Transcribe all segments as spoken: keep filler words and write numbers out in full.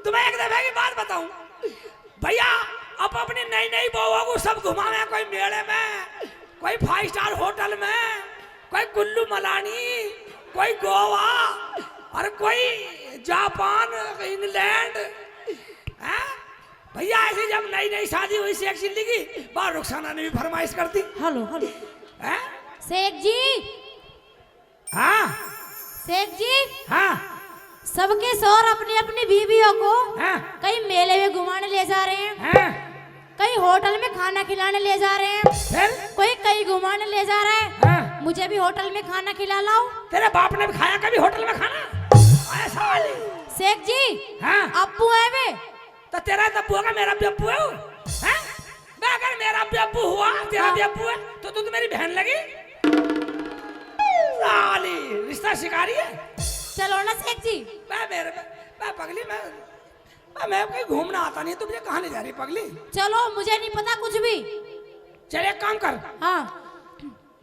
तुम्हें एक दफे की बात बताऊं भैया, अब अपनी नई नई बहुओं को सब घुमावे, कोई मेले में, कोई फाइव स्टार होटल में, कोई कुल्लू मनाली, कोई गोवा और कोई जापान, इंग्लैंड। हैं भैया, ऐसी जब नई नई शादी हुई शेख चिल्ली की, बाहर रुखसाना ने भी फरमाइश कर दी। Hello, hello. हैं? शेख जी। हाँ। शेख जी। हाँ। सबके शौहर अपनी अपनी बीवियों को हाँ। कहीं मेले में घुमाने ले जा रहे हैं, हाँ। कहीं होटल में खाना खिलाने ले जा रहे हैं, फिर? कोई कहीं घुमाने ले जा रहा है। हाँ। मुझे भी होटल में खाना खिला लाओ। तेरे बाप ने भी खाया कभी होटल में खाना? आया सवाल ही। शेख जी। हाँ। अप्पू है वे। तो तेरा तब्बू होगा, मेरा भी अप्पू है वो। हैं? मैं अगर मेरा भी अप्पू हुआ, तेरा हाँ। भी अप्पू है, तो तू तो मेरी बहन लगी। साली, रिश्ता शिकारी है। चलो ना शेख जी। मैं मेरे, मैं, मैं पगली, मैं, मैं, मैं कहीं घूमना आता नहीं, तू मुझे कहाँ ले जा रही पगली? चलो, मुझे नहीं पता कुछ भी। चल एक काम कर। हाँ।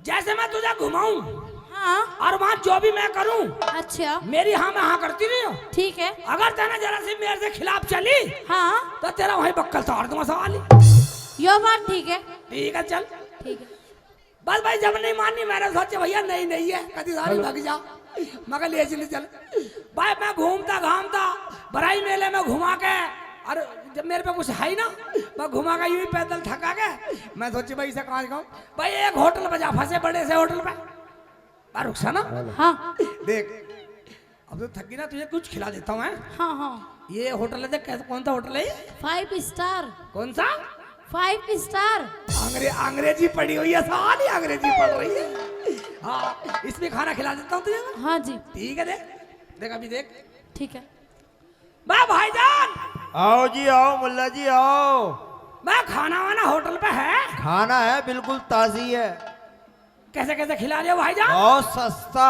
जैसे मैं तुझे घुमाऊं हाँ। और वहाँ जो भी मैं करूं, अच्छा। मेरी हाँ में हाँ करती रही हो। ठीक है। अगर तैने जरा सी मेरे से खिलाफ चली, हाँ। तो तेरा वहीं बक्कल ताड़ दूंगा साली। यो बात ठीक है। ठीक है, चल। ठीक है। बस भाई, जब नहीं माननी, मैंने सोचे भैया नहीं, नहीं है, कदी सारी हेलो। भाग जा। मगर ले चली चल। भाई, मैं घूमता घामता बराई मेले में घुमा के, और जब मेरे पे कुछ है ही ना, मैं घुमा के यूं ही पैदल थका के, मैं सोची भाई इसे कहाँ जाऊँ। भाई, एक होटल पे जा फंसे, बड़े से होटल पे। भाई, रुखसाना। हाँ। देख, अब तो थकी ना, तुझे कुछ खिला देता हूँ, हैं? हाँ, हाँ। ये होटल है, देख, कैसा, कौन सा होटल है ये? Five star. कौन सा? Five star. अंग्रे-, अंग्रेजी पढ़ी हुई है, सारी अंग्रेजी पढ़ रही है। हाँ, इसमें खाना खिला देता हूँ तुझे मैं। हाँ जी। ठीक है, देख, देख, अभी देख। ठीक है। वाह भाईजान। आओ जी, आओ मुल्ला जी, आओ। मैं खाना वाना होटल पे है? खाना है, बिल्कुल ताजी है। कैसे, कैसे खिला रहे हो भाईजान? बहुत सस्ता।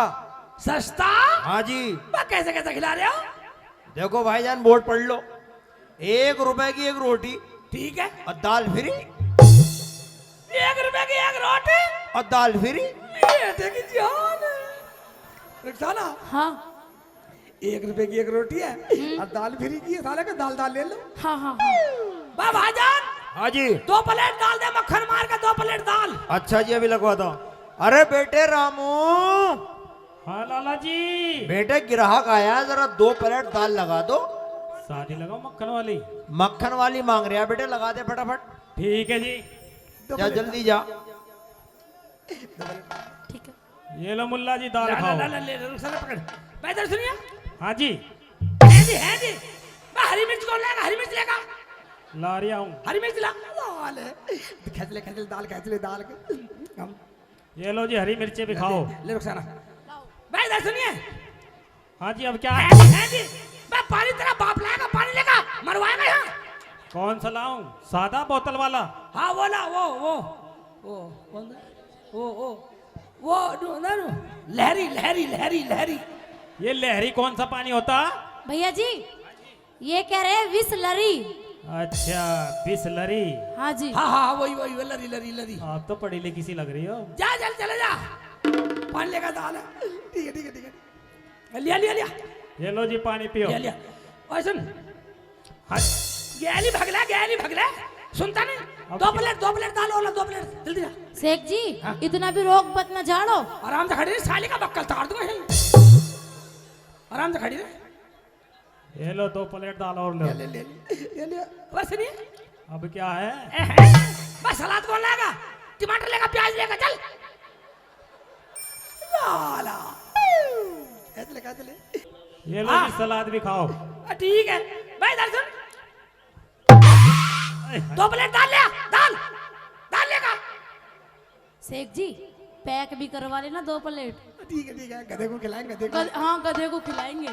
सस्ता? हाँ जी। वाह, कैसे, कैसे खिला रहे हो? देखो भाईजान, बोर्ड पढ़ लो। एक रुपए की एक रोटी। ठीक है। और दाल फ्री। एक रुपए की एक रोटी? और दाल फ्री। ये देखी जान। रुखसाना। हाँ। एक रुपए की एक रोटी है हम्म। और दाल फ्री की है, साले का दाल, दाल ले लो। हाँ, हाँ, हाँ। वाह भाईजान। हाँ जी। दो प्लेट दाल दे, मक्खन मार के दो प्लेट दाल। अच्छा जी, अभी लगवा दो। अरे बेटे रामू। हाँ लाला जी। बेटे, ग्राहक आया है, जरा दो प्लेट दाल लगा दो। सादी लगाओ मक्खन वाली। मक्खन वाली मांग रहा बेटे, लगा दे फटाफट। ठीक है जी। जा, जल्दी जा। ठीक है। ये लो मुल्ला जी, दाल ला, खाओ। ला, ला, ले, ले, रुखसाना पकड़। भाई, इधर सुनिए। हाँ जी। है जी, है जी। मैं हरी मिर्च कौन लेगा? हरी मिर्च लेगा? ला रहा हूँ। हरी मिर्च ला। ला ले। खींच ले, खींच ले, दाल खींच ले, दाल के। हम ये लो जी, हरी मिर्चें भी ले, खाओ। ले, ले, रुखसाना। भाई, इधर सुनिए। हाँ जी, अब क्या? है जी, है जी। बे, पानी तेरा बाप लाएगा, पानी लेगा, मरवाएगा यहाँ। कौन सा लाऊं? सादा बोतल वाला? हाँ, वो ला, वो, वो, वो, कौन सा? वो, वो, वो, नो, ना, नो। लहरी, लहरी, लहरी, लहरी। ये लहरी कौन सा पानी होता? भैया जी, ये कह रहे हैं बिसलरी। अच्छा, बिसलरी। हाँ जी। हाँ, हाँ, हाँ, वही, वही, वही, लरी, लरी, लरी। आप तो पढ़ी लिखी सी लग रही हो। जा, जल, चले जा। पानी लेकर दाल है। ठीक है, ठीक है, ठीक है। लिया, लिया, लिया। ये लो जी, पानी पियो। लिया, लिया। ओए सुन। हाँ। गैली भगला, गैली भगला। सुनता नहीं? अब दो क्या? प्लेट, दो प्लेट दाल और ला, दो प्लेट। जल्दी जा। शेख जी, हाँ। इतना भी रोक मत ना झाड़ो। आराम से खड़ी रहे, साली का बक्कल ताड़ दूंगा। आराम से खड़ी रहे। ये लो, दो प्लेट दाल और लो। ले, ले, ले, ले, ले, ले। बस नहीं। अब क्या है? एहे, बस सलाद कौन लाएगा? टमाटर लेगा, प्याज लेगा, चल। ला, ला। ऐसे ले, ऐसे ले। ये लो हाँ। जी, सलाद भी खाओ। आ, ठीक है। भाई, इधर सुन। दो प्लेट दाल ले आ, दाल। दाल लेगा। शेख जी, पैक भी करवा लेना दो प्लेट। ठीक है, ठीक है, गधे को खिलाएंगे, गधे को। गध-, हाँ, गधे को खिलाएंगे।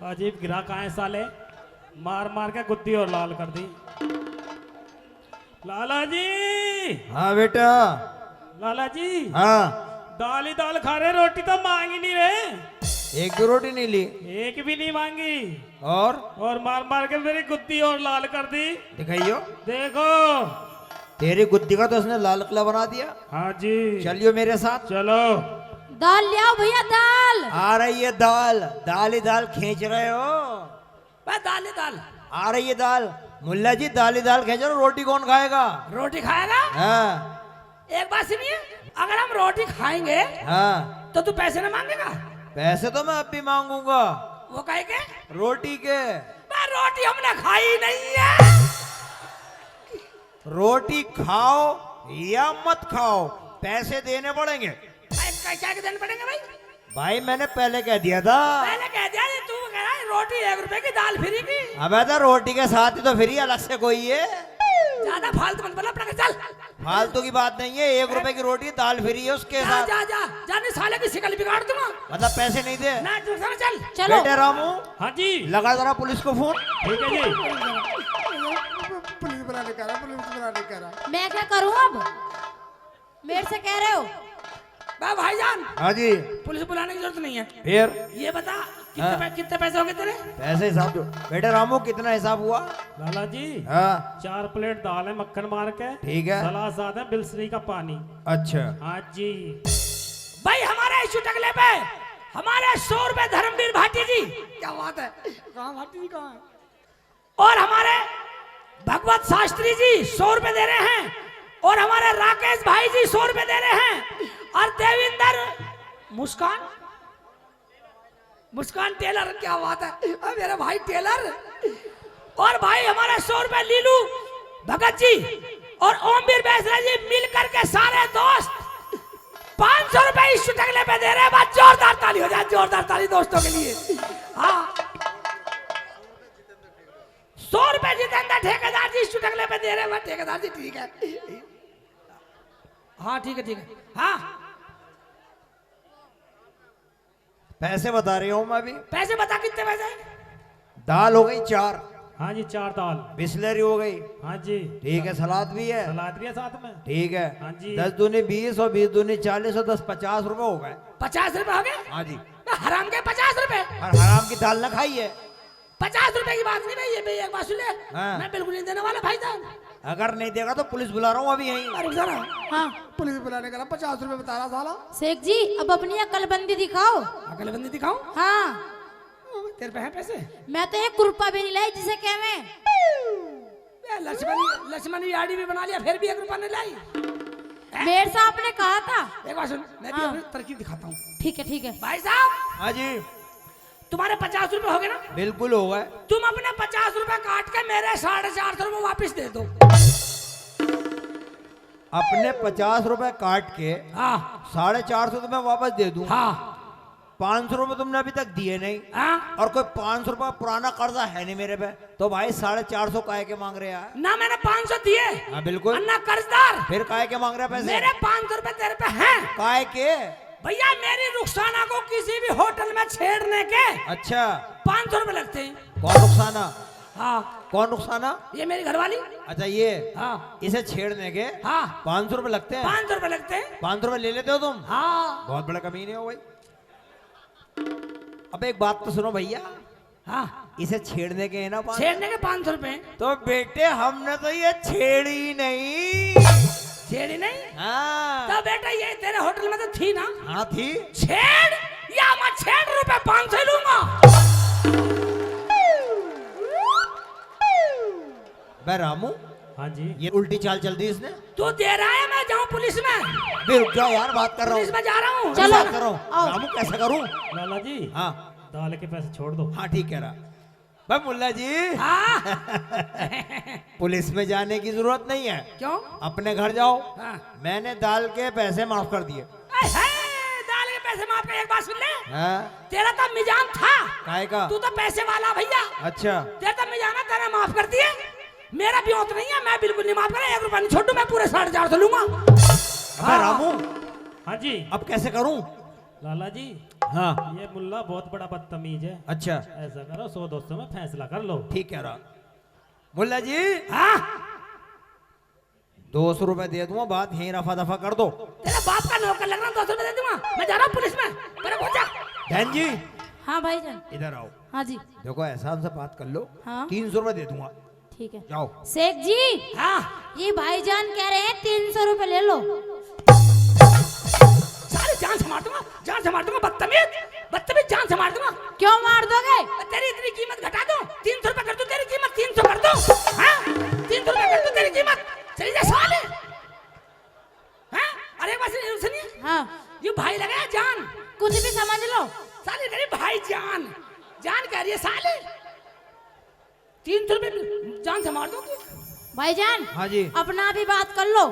अजीब ग्राहक आए साले, मार मार के गुद्दी और लाल कर दी। लाला जी। हाँ बेटा। लाला जी। हाँ। दाल ही दाल खा रहे, रोटी तो मांग ही नहीं रहे। एक भी रोटी नहीं ली। एक भी नहीं मांगी। और? और मार मार के मेरी गुद्दी और लाल कर दी। दिखाइयो। देखो। तेरी गुद्दी का तो उसने लाल किला बना दिया। हाँ जी। चलियो मेरे साथ। चलो। दाल ले आओ भैया, दाल। आ रही है दाल, दाल ही दाल खींच रहे हो। बस दाल ही दाल। आ रही है दाल। मुल्ला जी, दाल ही दाल खाई जा रहे हो, रोटी कौन खाएगा? रोटी खाएगा? हाँ। एक बात सुनिए, अगर हम रोटी खाएंगे, हाँ। तो तू पैसे ना मांगेगा? पैसे तो मैं अब भी मांगूंगा। वो काहे के? रोटी के। बस रोटी हमने खाई नहीं है। रोटी खाओ या मत खाओ, पैसे देने पड़ेंगे। भाई, कै-, क्या के देने पड़ेंगे भाई? भाई, मैंने पहले कह दिया था। पहले कह दिया, ये तू कह रहा है, रोटी एक रुपए की, दाल फ्री की। अबे, तो रोटी के साथ ही तो फ्री अलग से कोई है। ज्यादा फालतू मत बोला, पटाखे चल। फालतू की बात नहीं है, एक रुपए की रोटी, दाल फ्री है उसके जा, साथ। जा, जा, जा, नहीं साले की शिकल बिगाड़ दूंगा। मतलब, पैसे नहीं दे? ना, तू साला चल। चलो। बेटे रामू, हाँ जी। लगा जरा पुलिस को फोन। ठीक है जी। पुलिस बुलाने का रहा, पुलिस बुलाने का रहा। मैं क्या करूं अब? मेरे से कह रहे हो? बा भाईजान। हाँ जी। पुलिस बुलाने की जरूरत नहीं है। फिर? ये बता, कितने हाँ। पै-, कितने पैसे हो गए तेरे? पैसे हिसाब दो। बेटे रामू, कितना हिसाब हुआ? लाला जी, हाँ। चार प्लेट दाल है मक्खन मार के। ठीक है। सलाद साथ है बिसलेरी का पानी। अच्छा। हाँ जी। भाई, हमारे इस चुटकले पे हमारे सौ रुपए धर्मवीर भाटी जी। क्या बात है? कहाँ भाटी जी, कहाँ है? और हमारे भगवत शास्त्री जी सौ रुपए दे रहे हैं, और हमारे राकेश भाई जी सौ रुपए दे रहे हैं, और देविंदर, मुस्कान, मुस्कान टेलर, क्या बात है, अब मेरा भाई टेलर, और भाई हमारे सौ रुपए लीलू भगत जी और ओमवीर बैसरा जी मिलकर के सारे दोस्त पाँच सौ रुपए इस चुटकले पे दे रहे हैं। बस जोरदार ताली हो जाए, जोरदार ताली दोस्तों के लिए। हाँ, सौ रुपए जितेंद्र ठेकेदार जी इस चुटकले पे दे रहे हैं। बस ठेकेदार जी, ठीक है। हाँ, ठीक है, ठीक है। हाँ, पैसे बता रही हूँ मैं अभी। पैसे बता, कितने पैसे? दाल हो गई चार। हाँ जी, चार दाल। बिसलेरी हो गई। हाँ जी। ठीक है, सलाद भी है। सलाद भी है साथ में। ठीक है। हाँ जी। दस दूनी बीस और बीस दूनी चालीस और दस पचास रुपए हो गए। पचास रुपए हो गए? हाँ जी। ना, हराम के पचास रुपए। और हराम की दाल ना खाई है। पचास रुपए की बात नहीं भाई, ये भाई एक बात सुन ले। हाँ। मैं बिल्कुल नहीं देने वाला भाई साहब। अगर नहीं देगा तो पुलिस बुला रहा हूँ अभी यहीं। अरे जरा। हाँ। पुलिस बुलाने का पचास रुपए बता रहा साला। शेख जी, अब अपनी अकलबंदी दिखाओ। अकलबंदी दिखाऊं? हाँ। तेरे पे है पैसे? मैं तो एक रुपया भी नहीं लाई, जिसे कहवे। ए, लक्ष्मण, लक्ष्मण याड़ी भी बना लिया, फिर भी एक रुपया नहीं लाई। हैं? मेरे से आपने कहा था। एक बात सुन, मैं भी हाँ। अपनी तरकीब दिखाता हूँ। ठीक है, ठीक है। भाई साहब। हाँ जी। तुम्हारे पचास रुपए हो गए ना? बिल्कुल हो गए। तुम अपने पचास रुपए काट के मेरे साढ़े चार सौ रुपए वापस दे दो। अपने पचास रुपए काट के हाँ। साढ़े चार सौ तो मैं वापस दे दूं। हाँ। पाँच सौ रुपए तुमने अभी तक दिए नहीं। हाँ। और कोई पाँच सौ रुपए पुराना कर्जा है नहीं मेरे पे, तो भाई साढ़े चार सौ काय के मांग रहे यार? ना मैंने पाँच सौ दिए। हाँ, बिल्कुल। और ना कर्जदार। फिर काय के मांग रहे पैसे? मेरे पाँच सौ रुपए तेरे पे हैं। काय के? भैया, मेरी रुखसाना को किसी भी होटल में छेड़ने के अच्छा। पाँच सौ रुपए लगते हैं। कौन रुखसाना? हाँ। कौन रुखसाना? ये मेरी घरवाली। अच्छा, ये? हाँ। इसे छेड़ने के हाँ। पाँच सौ रुपए लगते हैं? पाँच सौ रुपए लगते हैं। पाँच सौ रुपए ले लेते हो तुम? हाँ। बहुत बड़े कमीने हो भाई। अब एक बात तो सुनो भैया। हाँ। इसे छेड़ने के है ना पाँच सौ? छेड़ने के पाँच सौ रुपए। तो बेटे, हमने तो ये छेड़ी नहीं। छेड़ी नहीं? हाँ। तो बेटा, ये तेरे होटल में तो थी ना? हाँ, थी। छेड़ या मत छेड़, रुपए पाँच सौ ही लूंगा। बे रामू, हाँ जी। ये उल्टी चाल चल दी इसने। तू दे रहा है, मैं जाऊं पुलिस में? बे रुक जाओ यार, बात कर रहा हूँ। पुलिस में जा रहा हूँ। चलो। बात कर रहा हूँ। आओ। रामू, कैसा करूँ? लाला जी, हाँ। दाल के पैसे छोड़ दो। हाँ, ठीक कह रहा। बे मुल्ला जी, हाँ। पुलिस में जाने की जरूरत नहीं है। क्यों? अपने घर जाओ। हाँ। मैंने दाल के पैसे माफ कर दिए। ए, हे, दाल के पैसे माफ कर, एक बात सुन ले। हाँ। तेरा तो मिजान था। काय का? तू तो पैसे वाला भैया। अच्छा। तेरा तो मिजान है, तेरा माफ कर दिए। मेरा ब्योंत नहीं है, मैं बिल्कुल नहीं माफ करा, एक रुपया नहीं छोड़ू, मैं पूरे साढ़े चार सौ लूंगा। अबे हाँ। रामू। हाँ जी। अब कैसे करूं? लाला जी। हाँ। ये मुल्ला बहुत बड़ा बदतमीज है। अच्छा। ऐसा करो, सौ दो सौ में फैसला कर लो। ठीक कह रहा। मुल्ला जी। हाँ। दो सौ रुपए दे दूंगा, बात यहीं रफा दफा कर दो। तेरे बाप का नौकर लग रहा, दो सौ रुपए दे दूंगा। मैं जा रहा हूँ पुलिस में, मेरे को जा। बहन जी। हाँ भाईजान। इधर आओ। हाँ जी। देखो, एहसान से बात कर लो। हाँ। तीन सौ रुपए दे दूंगा। ठीक है। जाओ। शेख जी। हाँ। ये भाईजान कह रहे हैं तीन सौ रुपए ले लो। सारी जान से मार दूंगा, जान से मार दूंगा, बदतमीज, बदतमीज, जान से मार दूंगा। क्यों मार दोगे? तेरी इतनी कीमत घटा दूं, तीन सौ रुपए कर दूं तेरी कीमत, तीन सौ कर दूं, हाँ, तीन सौ रुपए कर दूं तेरी कीमत, चली जा साले। हाँ, अरे बस ये सुनिए, हाँ। ये भाई लगा है जान। कुछ भी समझ लो। साले तेरी भाई जान, जान कह रही है साले। तीन सौ रुपए जान से मार दूं। भाईजान, हाँ जी। अपना भी बात कर लो।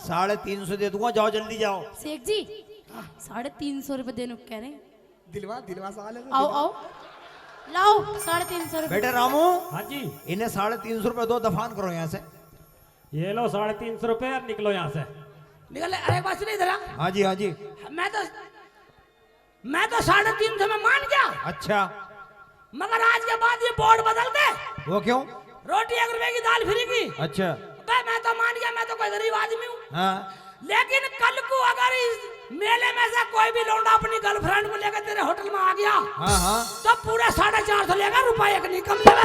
साढ़े तीन सौ दे दूंगा, जाओ जल्दी जाओ। शेख जी, साढ़े तीन सौ रुपए देने को कह रहे हैं। दिलवा, दिलवा साले को, आओ, दिलवा। आओ, लाओ साढ़े तीन सौ रुपए। बेटे रामू, हाँ जी। इन्हें साढ़े तीन सौ रुपए दो, दफान करो यहाँ से। ये लो साढ़े तीन सौ रुपए और निकलो यहाँ से। निकल ले, अरे एक बात सुनिए जरा। हाँ जी, हाँ जी। मैं तो, मैं तो साढ़े तीन सौ में मान गया। अच्छा। मगर आज के बाद ये बोर्ड बदल दे। वो क्यों? रोटी एक रुपए की, दाल फ्री की। अच्छा। अबे मैं तो मान गया, मैं तो कोई गरीब आदमी हूँ। हाँ। लेकिन कल को अगर इस मेले में से कोई भी लौंडा अपनी गर्लफ्रेंड को लेकर तेरे होटल में आ गया, हाँ, हाँ। तो पूरे साढ़े चार सौ लेगा, रुपए एक नहीं कम लेगा।